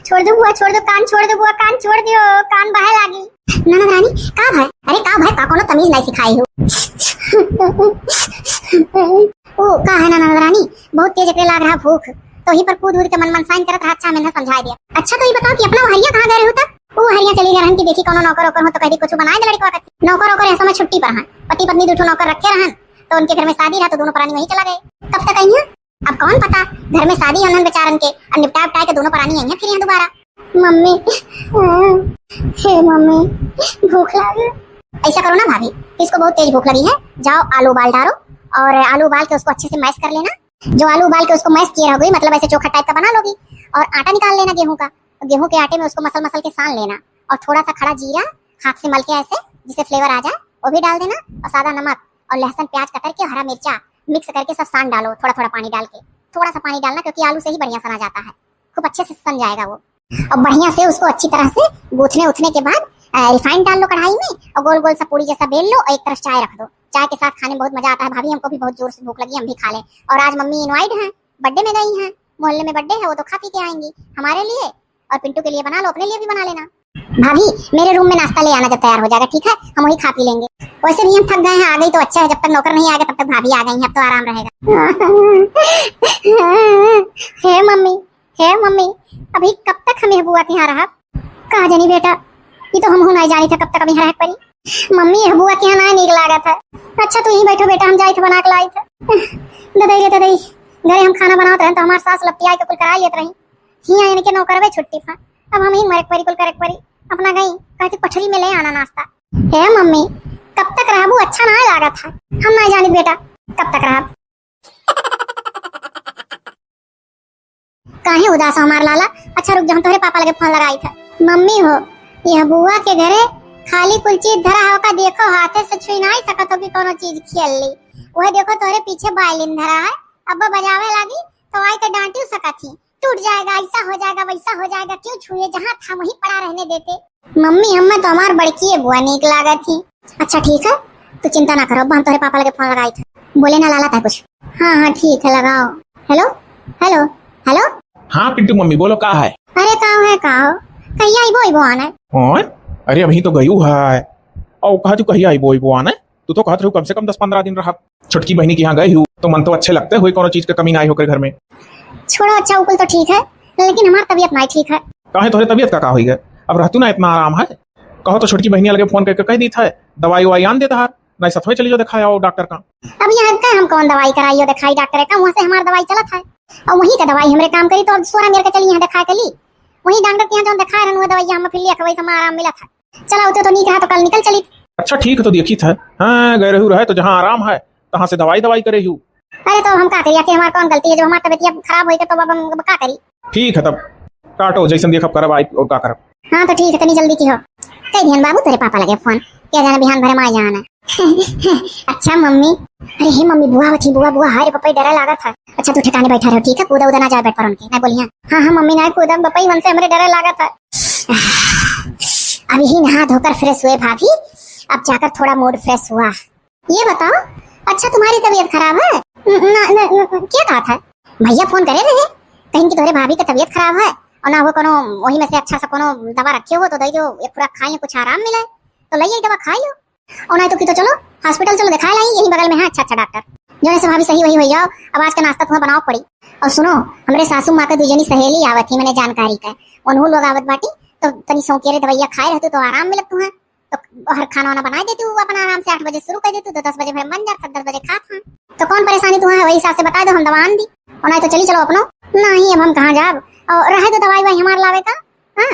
छोड़ दो बुआ, छोड़ दो, कान छोड़ दो बुआ, कान छोड़ दियो, कान बहे लागी। ननद रानी, का भय? अरे का भय, का कोनो तमीज नहीं सिखाई हो? ओ, का है ना ननद रानी, बहुत तेज एकरे लाग रहा भूख, तो ही पर कूद कूद के मन मनसाइन करत रहा, अच्छा मैंने समझाई दिया। अच्छा तो ये बताओ कि अपना वहरिया कहाँ गए रहे हो तब? वो वहरिया चली गए रहन कि देखी कोनो नौकर ओकर हो तो कह दी कुछ बनाए दे लड़कवा का। नौकर ओकर ऐसा में छुट्टी पर हैं, पति पत्नी दो ठो नौकर रखे रहन, तो उनके घर में शादी रहा तो दोनों प्राणी वहीं चला गए। कब तक आई हैं? अब कौन पता, घर में शादी होनन बेचारन के, अब निपटा उपटा के दोनों परानी आई हैं फिर यहाँ दोबारा। मम्मी, हे मम्मी, भूख लागे। ऐसा करो ना भाभी, इसको बहुत तेज भूख लगी है, जाओ आलू उबाल डालो और आलू उबाल के उसको अच्छे से मैश कर लेना। जो आलू उबाल के उसको मैश किए रहोगी, मतलब ऐसे चोखा टाइप का बना लोगी, और आटा निकाल लेना गेहूं का, और गेहूं के आटे में उसको मसल मसल के सान लेना, और थोड़ा सा खड़ा जीरा हाथ से मल के ऐसे, जिससे flavor आ जाए, वो भी डाल देना। और सादा नमक और लहसुन, प्याज कतर के, हरा मिर्चा mix करके सब सान डालो, थोड़ा थोड़ा पानी डाल के। थोड़ा सा पानी डालना, क्योंकि आलू से ही बढ़िया सना जाता है, खूब अच्छे से सन जाएगा वो। और बढ़िया से उसको अच्छी तरह से गूंथने उथने के बाद, अ, refined डाल लो कढ़ाई में और गोल गोल सा पूड़ी जैसा बेल लो और एक तरफ चाय रख दो। चाय के साथ खाने में बहुत मजा आता है भाभी, हमको भी बहुत जोर से भूख लगी, हम भी खा लें। और आज मम्मी invite हैं, birthday में गई हैं, मोहल्ले में birthday है, वो तो खा पी के आएंगी। हमारे लिए और पिंटू के लिए बना लो, अपने लिए भी बना लेना। भाभी, मेरे room में नाश्ता ले आना जब तैयार हो जाएगा, ठीक है? हम वही खा पी लेंगे। वैसे भी हम थक गए हैं, आ गई तो अच्छा है, जब तक नौकर नहीं आएगा तब तक भाभी आ गई हैं, अब तो आराम रहेगा। हे मम्मी, हे मम्मी, अभी कब तक हम यह बुआ के यहाँ रहब? का जानी बेटा, ये तो हमहू नाई जानी था कब तक अभी यहाँ रह पड़ी। मम्मी, यह बुआ के यहाँ ना नीक लागत है। अच्छा, तू यहीं बैठो बेटा, हम जाइत बना के लाइत। ददई रे ददई, घरे हम खाना बनावत रहन तो हमार सास लपटिया के कुल करा लेत रही। हियाँ इनके नौकरवे छुट्टी था, अब हम ही मरे के परी, कुल करे के परी। अपना गई कहती कोठरी में ले आना नाश्ता। हे मम्मी, कब तक रहबू? अच्छा ना लागत है। हम ना जानित बेटा, कब तक रहब। काहे उदास हो हमार लाला? अच्छा रुक जा, हम तोहरे पापा लगे फोन लगाई था। मम्मी हो, यह बुआ के घरे खाली कुल चीज धरा हो का, देखो हाथे से छुई नहीं सकत हो कि कोनो चीज खेल ली। वह देखो तोहरे पीछे violin धरा है, अब वो बजावे लागी तो आई के डांटियो सकत ही। टूट जाएगा, ऐसा हो जाएगा, वैसा हो जाएगा, क्यों छुए, जहाँ था वहीं पड़ा रहने देते। मम्मी, हमें तो हमार बड़की बुआ नीक लागत ही। अच्छा ठीक है, तू चिंता ना करो, अब हम तोहरे पापा लगे फोन लगाई था। बोले ना लाला तय कुछ। हाँ हाँ ठीक है, लगाओ। हेलो, हेलो, हेलो। हाँ पिंटू मम्मी, बोलो का है? अरे का है, का हो? कहिया आइबो, आइबो आने? ओए, अरे अभी तो गयू है। और कहा तू कहिया आइबो, आइबो आने? तू तो कहत रहू कम से कम दस पन्द्रह दिन रहब। छोटकी बहिनी के यहाँ गए हूँ तो मन तो अच्छे लगते हुए, कोनो चीज के कमी ना आई होकर घर में। छोड़ो, अच्छा उ कुल तो ठीक है, लेकिन हमार तबीयत नहीं ठीक है। काहे, तोहरे तबीयत का, का होई गए? अब रहतू ना इतना आराम है, कहो तो छोटकी बहिनी लगे फोन करके कह दी था, दवाई उवाई आन देता है, नहीं सथवे चली जाओ दिखाया आओ डॉक्टर का। अब यहाँ का हम कौन दवाई कराइयो दिखाई डॉक्टर का, वहाँ से हमार दवाई चलत है और वहीं का दवाई हमरे काम करी, तो अब सोरा मेर के चली यहाँ दिखा के ली, वहीं डॉक्टर के यहाँ जो दिखाए रहन वो दवाई हम फिर लिया खवाई से हमार आराम मिला था। चला उते तो नीक रहा तो कल निकल चली। अच्छा ठीक है, तो देखी था, हाँ गए रहू रहे तो जहाँ आराम है तहाँ से दवाई दवाई करे हूँ। अरे तो हम का करी, आखिर हमार कौन गलती है, जो हमार तबीयत अब खराब होई के तो अब हम अब का करी। ठीक है तब, काटो जैसन देखब करब आई और का करब। हाँ तो ठीक है, तनी जल्दी की हो। कह दिहन बाबू तोरे पापा लगे फोन, क्या जाने बिहान भरे माँ जाना। अच्छा मम्मी। अरे हे मम्मी, बुआ बची, बुआ, बुआ, हाय रे पप्पा, डरा लागत है। अच्छा तू ठिकाने बैठा रहो, ठीक है, कूदा उदा ना जाए बेड पर उनके, ना बोलिया। हाँ हाँ मम्मी, ना कूदा पप्पा, मन से हमरे डरा लागत है। अब यही नहा धोकर fresh हुए भाभी, अब जाकर थोड़ा mood fresh हुआ। ये बताओ, अच्छा तुम्हारी तबीयत खराब है? न, न, न, न, क्या बात है? भैया फोन करे रहे, कहीं कि तोहरे भाभी की तबीयत खराब है और ना वो कोनो वही में से अच्छा सा कोनो दवा रखे हो तो दे दो, एक पूरा खाई, कुछ आराम मिले तो ले आई दवा खा लो, और नहीं तो कि तो चलो hospital चलो दिखा लाई, यही बगल में है अच्छा अच्छा डॉक्टर, जो से भाभी सही वही हो जाओ। अब आज का नाश्ता तुम्हें बनाओ पड़ी। और सुनो, हमरे सासू माँ के दू जनी सहेली आवत ही, मैंने जानकारी का, उन्हों लोग आवत बाटी, तो तनी सौकेरे दवाइया खाए रहतू तो आराम मिलत तुम्हें। तो हर खाना वाना बनाए देती हूँ, अपन आराम से आठ बजे शुरू कर देती हूँ, तो दस बजे भर बन जात, सब दस बजे खात हैं। तो कौन परेशानी तुम्हें है, वही हिसाब से बता दो, हम दवा आन दी। और नहीं तो चली चलो अपनो। नहीं, अब हम कहाँ जाब, और रहे तो दवाई वाई हमार लावे का। हाँ,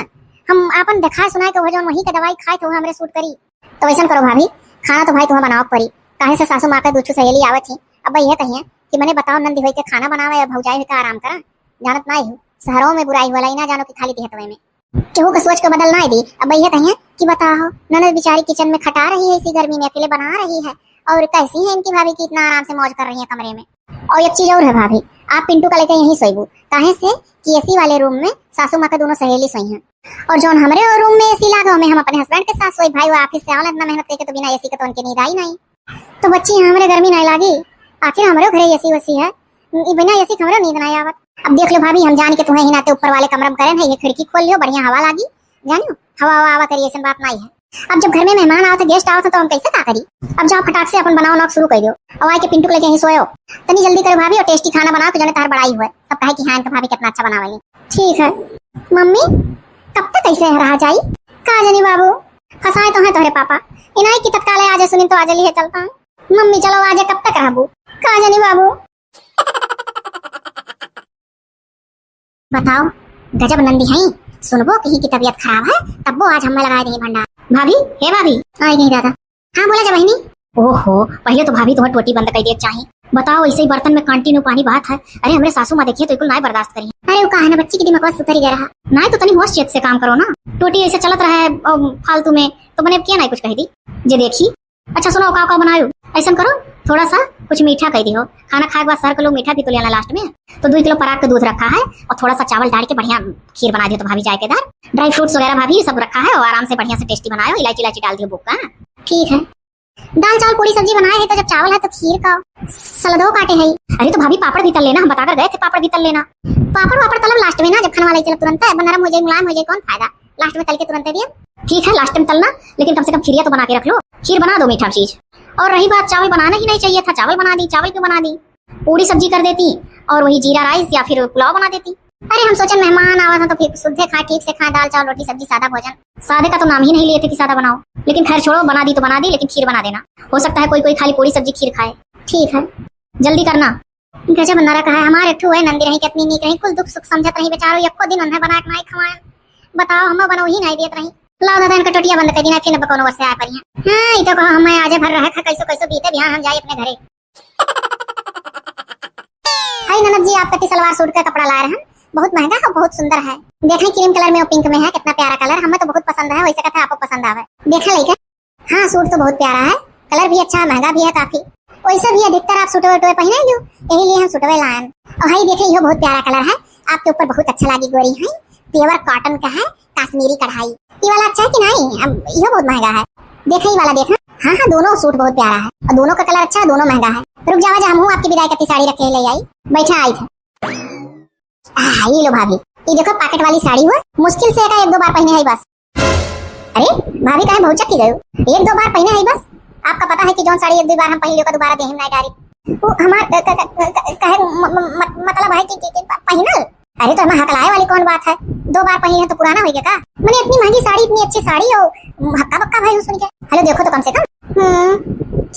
हम आपन दिखाए सुनाए के वो जौन वहीं के दवाई खाए तो वो हमरे सूट करी। तो वैसन करो भाभी, खाना तो भाई तुम्हें बनावे पड़ी, काहे से सासू माँ के दू ठो सहेली आवत ही। अब यह कहिए कि मने बताओ, नंदी होई के खाना बनावे या भौजाई होई के आराम करा। जानत नाई हो, शहरों में बुराई होला, ई ना जानो कि खाली देहतवे में। केहू के सोच के बदल ना दी। अब भैया कहिए कि बताओ, ननद बेचारी kitchen में खटा रही है इसी गर्मी में, अकेले बना रही है, और कैसी है इनकी भाभी कि इतना आराम से मौज कर रही है कमरे में। और एक चीज और है भाभी, आप पिंटू का लेके यहीं सोइबू, काहे से कि AC वाले room में सासू माँ के दोनों सहेली सोई हैं, और जौन हमरे और room में AC लागा, में हम अपने husband के साथ सोई। भाई वो office से आवला इतना मेहनत करके, तो बिना AC के तो उनके नींद आई नहीं। तो बच्ची, हमरे गर्मी नहीं लागी, आखिर हमरे घरे AC वसी है, ई बिना AC के हमरे नींद नहीं आवत। अब देख लो भाभी, हम जान के तुम्हें ही नाते ऊपर वाले कमरा में करें है, ये खिड़की खोल लियो, बढ़िया हवा लागी, जानियो, हवा हवा हवा करी, ऐसी बात नहीं है। अब जब घर में मेहमान आवत है, guest आवत है, तो हम कैसे का करी? अब जाओ फटाक से अपन बनाओ नौक शुरू कर दो, और आके पिंटू को लेके यहीं सोयो। तनी जल्दी करो भाभी, और tasty खाना बनाओ कि जने तार बड़ाई हुए, सब कहे कि हाँ इनका भाभी कितना अच्छा बनावेली। ठीक है मम्मी, कब तक ऐसे रहा जाई? का जानी बाबू, फंसाए तो है तोहरे पापा, इनाई की तत्काल आज सुनी तो आज लिए चलता है। मम्मी चलो आज कब तक रहबू? का जानी बाबू। बताओ, गजब नंदी हैं, सुनबो कहीं की तबीयत खराब है, तब वो आज हमें लगा दे भंडार। भाभी, हे भाभी। आई नहीं दादा। हाँ बोला जा बहिनी। ओहो, पहले तो भाभी तुम्हें टोटी बंद कर दिया चाही। बताओ, ऐसे ही बर्तन में continue पानी बहत है। अरे हमरे सासू माँ देखिए तो बिल्कुल नाय बर्दाश्त करी। अरे वो का है ना बच्ची की दिमाग बस उतरी गया रहा। नाय तो तनी होश चेत से काम करो ना। टोटी ऐसे चलत रहा है, अम, फालतू में, तो मने किया ना कुछ कह दी। जे देखी, अच्छा सुनो, का का बनायो? ऐसन करो, थोड़ा सा कुछ मीठा कह दियो। खाना खाए के बाद शहर के लोग मीठा भी तो ले आना लास्ट में। तो दो किलो पराग के दूध रखा है और थोड़ा सा चावल डाल के बढ़िया खीर बना दियो। तो भाभी जाए के इधर dry fruits वगैरह भाभी सब रखा है और आराम से बढ़िया से tasty बनायो, इलायची इलायची डाल दियो बुक का। ठीक है, दाल चावल पूरी सब्जी बनाए है तो जब चावल है तो खीर का सलादो काटे है। अरे तो भाभी पापड़ भी तल लेना, हम बता कर गए थे पापड़ भी तल लेना। पापड़ वापड़ तलब लास्ट में ना, जब खाने वाला ही चलब तुरंत है, अब नरम हो जाए मुलायम हो जाए कौन फायदा, लास्ट में तल के तुरंत दे दिए। ठीक है लास्ट में तलना, लेकिन कम से कम खीरिया तो बना के रख लो, खीर बना दो मीठा चीज। और रही बात चावल बनाना ही नहीं चाहिए था, चावल बना दी, चावल क्यों बना दी? पूरी सब्जी कर देती और वही जीरा राइस या फिर पुलाव बना देती। अरे हम सोचन मेहमान आवा था तो फिर शुद्धे खाए, ठीक से खाए, दाल चावल रोटी सब्जी सादा भोजन। सादे का तो नाम ही नहीं लिए थे कि सादा बनाओ, लेकिन खैर छोड़ो, बना दी तो बना दी, लेकिन खीर बना देना। हो सकता है कोई कोई खाली पूरी सब्जी खीर खाए। ठीक है, जल्दी करना। गजब नरक है, हमारे ठू है नंदी रही, कितनी नीक रही, कुल दुख सुख समझत रही, बेचारो यक्को दिन उन्हें बना के नाई खवाए। बताओ हम बनौ ही नहीं देत रही। लाओ दादा इनका टोटिया बंद कर दी ना, फिर अब कोनो वर्ष आए पड़ी है। हाँ, ये तो कहो हमें आज भर रहे खा, कैसो कैसो बीते बिहान हम जाए अपने घरे। हाय ननद जी, आप कति सलवार सूट का कपड़ा लाए रहन, बहुत महंगा है, बहुत सुंदर है। देखें क्रीम कलर में और पिंक में है, कितना प्यारा कलर, हमें तो बहुत पसंद है, वैसे कहते आपको पसंद आवे। देखें लइका, हाँ सूट तो बहुत प्यारा है, कलर भी अच्छा है, महंगा भी है काफी। वैसे भी अधिकतर आप सूटवे उटवे पहने लू, यही लिए हम सूटवे लायन। और हाय देखे, इहो बहुत प्यारा कलर है, आपके ऊपर बहुत अच्छा लागी गोरी है, प्योर कॉटन का है, कश्मीरी कढ़ाई। ये वाला अच्छा है कि नहीं? अब इहो बहुत महंगा है। देखा ये वाला, देखा। हाँ हाँ, दोनों सूट बहुत प्यारा है और दोनों का कलर अच्छा है, दोनों महंगा है। रुक जावा जा, हम हूँ आपकी विदाई करती साड़ी रखे ले आई, बैठा आई था। आ, ये लो भाभी, ये देखो पॉकेट वाली साड़ी हुआ, मुश्किल से एका एक दो बार पहने है बस। अरे भाभी, काहे भौचक की गयो? एक दो बार पहने है बस। आपका पता है कि जौन साड़ी एक दो बार हम पहन लियो का दोबारा देही में नहीं डारी। वो हमार क-, क-, क-, क-, कहे म-, म-, मत-, मतलब है कि, कि, कि प-, पहनल। अरे तो हमार हकलाए वाली कौन बात है? दो बार पहने है तो पुराना हो गया का? मैंने इतनी महंगी साड़ी, इतनी अच्छी साड़ी हो, हक्का बक्का भाई सुन के। हेलो, देखो तो कम से कम। हम्म,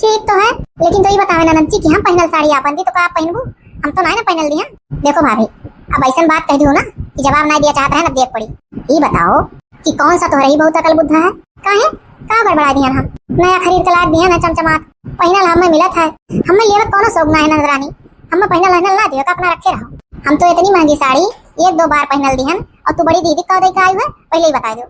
ठीक तो है, लेकिन तो ये बतावे ननद जी कि हम पहनल साड़ी आपन दी तो का आप पहनबू? हम तो नहीं ना पहनल दिया। देखो भाभी, अब ऐसन बात कह दी हो ना कि जवाब नहीं दिया चाहत रहे ना, देख पड़ी। ये बताओ कि कौन सा तोहरे ही बहुत अकल बुद्धा है? काहे? का बड़बड़ा दिहन हम? नया खरीद के लाद दिहन है चमचमात। पहिनल हमें मिलत है। हमें लेवे कौनो शौक ना है ननद रानी। हमें पहिनल हनल ना दियो का अपना रखे रहो। हम तो इतनी महंगी साड़ी एक दो बार पहिनल दिहन और तू बड़ी दीदी का दे के आई है, पहले ही बता दो।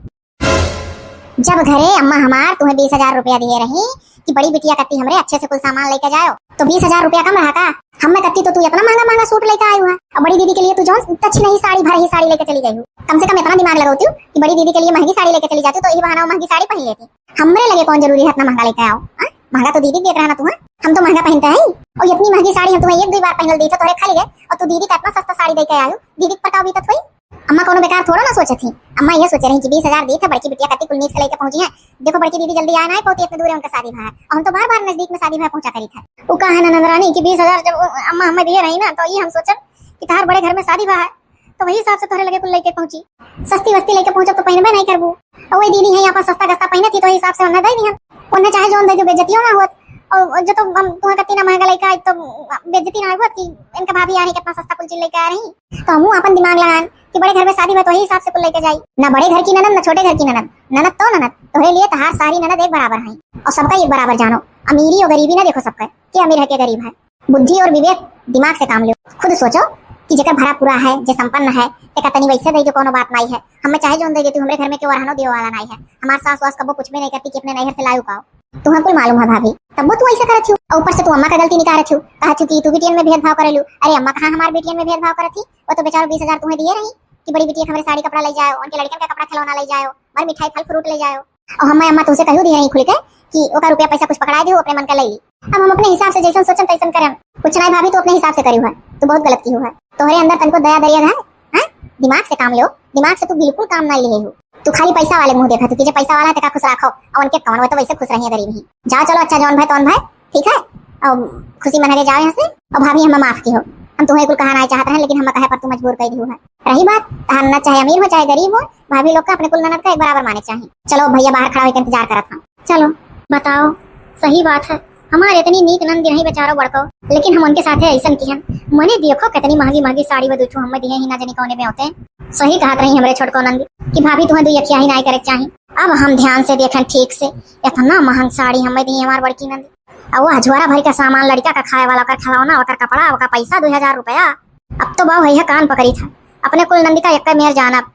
जब घरे अम्मा हमार तुम्हें बीस हजार रुपया दिए रही कि बड़ी बिटिया कत्ती हमरे अच्छे से कुल सामान लेके जाओ, तो बीस हजार रुपया कम रहा का? हमें कत्ती तो तू इतना महंगा महंगा सूट लेके आई हुआ, और बड़ी दीदी के लिए तू जौन तछ नहीं साड़ी भर ही साड़ी लेके चली गई हो। कम से कम इतना दिमाग लगाती हूँ कि बड़ी दीदी के लिए महंगी साड़ी लेके चली जाती तो यही बहाना वो महंगी साड़ी पहन लेती। हमरे लगे कौन जरूरी है इतना महंगा लेके आओ, हाँ? महंगा तो दीदी देत रहा ना तुम्हें, हम तो महंगा पहनते हैं। और इतनी महंगी साड़ी हम तुम्हें एक दो बार पहनल दी थे, तोहरे खाली गए, और तू दीदी का इतना सस्ता साड़ी दे के आयो, दीदी पर का बीतत हुई? अम्मा कोनो बेकार थोड़ा ना सोचत ही। अम्मा ये सोचे रही कि बीस हजार दी थे, बड़की बिटिया कत्ती कुल नीक से लेके पहुंची है। देखो बड़की दीदी जल्दी आए ना आए पहुंची, इतने दूर है उनका शादी भा है, और हम तो बार बार नजदीक में शादी भा पहुंचा करी था। वो का है ना नंदरानी कि बीस हजार जब अम्मा हमें दिए रही ना, तो ये हम सोचन कि तार बड़े घर में शादी भा है, तो वही हिसाब से तोहरे लगे कुल लेके पहुंची। सस्ती वस्ती लेके पहुंचो तो पहनबे नहीं करबू। और वही दीदी है यहाँ पर सस्ता गस्ता पहने थी, तो वही हिसाब से उन्हें दे दिया। उन्हें चाहे जोन दे दो, बेइज्जतियों ना होत। और जो तो हम तुम्हें कत्ती ना महंगा लेके आई, तो बेइज्जती ना होत कि इनका भाभी आ रही, कितना सस्ता कुल चीज लेके आ रही। तो हम अपन दिमाग लगान कि बड़े घर में शादी में तो वही हिसाब से कुल लेके जाई। ना बड़े घर की ननद, ना छोटे घर की ननद। ननद तो ननद, तोहरे लिए तहार सारी ननद एक बराबर हैं। और सबका एक बराबर जानो, अमीरी और गरीबी ना देखो सबका, के अमीर है के गरीब है। बुद्धि और विवेक, दिमाग से काम लो। खुद सोचो कि जेकर भरा पूरा है, जे संपन्न है, तेका तनी वैसे दे दो, कोनो बात नहीं है। हमें चाहे जोन दे देती, हमरे घर में केहू अरहनो देवे वाला नहीं है। हमार सास वास कबो पूछबे नहीं करती कि अपने नैहर से लायू का। तुम्हें कुल मालूम है भाभी, तब वो तू ऐसे करत हो। और ऊपर से तू अम्मा का गलती निकारत हो, कहत हो कि तू बिटियन में भेदभाव करेलू। अरे अम्मा कहाँ हमार बिटियन में भेदभाव करत थी? वो तो बेचारो बीस हजार तुम्हें दिए रही कि बड़ी बिटिया के हमरे साड़ी कपड़ा ले जाओ, उनके लड़कन का कपड़ा खिलौना ले जाओ, और मिठाई फल फ्रूट ले जाओ। और हमें अम्मा तुमसे कहियो दिए रही खुल के कि ओका रुपया पैसा कुछ पकड़ा दियो, अपने मन का ले ली। अब हम अपने हिसाब से जैसन सोचन तैसन करन। कुछ नहीं भाभी, तू अपने हिसाब से करियो है, तू बहुत गलत कियो है। तोहरे अंदर तनको दया दरिया है, हैं? दिमाग से काम लो, दिमाग से तू बिल्कुल काम नहीं लिए हो। तू खाली पैसा वाले मुंह देखा, तू कि जे पैसा वाला है, तेका खुश रखो, और उनके कौन, वो तो वैसे खुश रही है गरीब ही। जाओ चलो, अच्छा जौन भाई तौन भाई, ठीक है, और खुशी मना के जाओ यहाँ से। और भाभी हमें माफ कियो, हम तुम्हें कुल कहा नहीं चाहत रहे, लेकिन हम कहे पर तू मजबूर कर दियो है। रही बात, तहार ननद चाहे अमीर हो चाहे गरीब हो, भाभी लोग का अपने कुल ननद का एक बराबर माने चाहिए। चलो भैया बाहर खड़ा होकर इंतजार करत हम। चलो। बताओ, सही बात है, हमारे इतनी नीक नंद नहीं बेचारो बड़को, लेकिन हम उनके साथे ऐसन किहन। मने देखो कितनी महंगी महंगी साड़ी वो दू ठो हमें दिए ही ना जनी कौने में होते हैं। सही कहत रही हमरे छोटको नंद कि भाभी तुम्हें दू यखिया ही नाई करे के चाही। अब हम ध्यान से देखें ठीक से, इतना महंग साड़ी हमें दी हमार बड़की नंद। और वो हजवारा भर का सामान, लड़का का खाए वाला, ओकर खिलौना, ओकर कपड़ा, ओकर पैसा दो हजार रुपया। अब तो बाबू है कान पकड़ी था, अपने कुल नंदी का एक मेर जानब।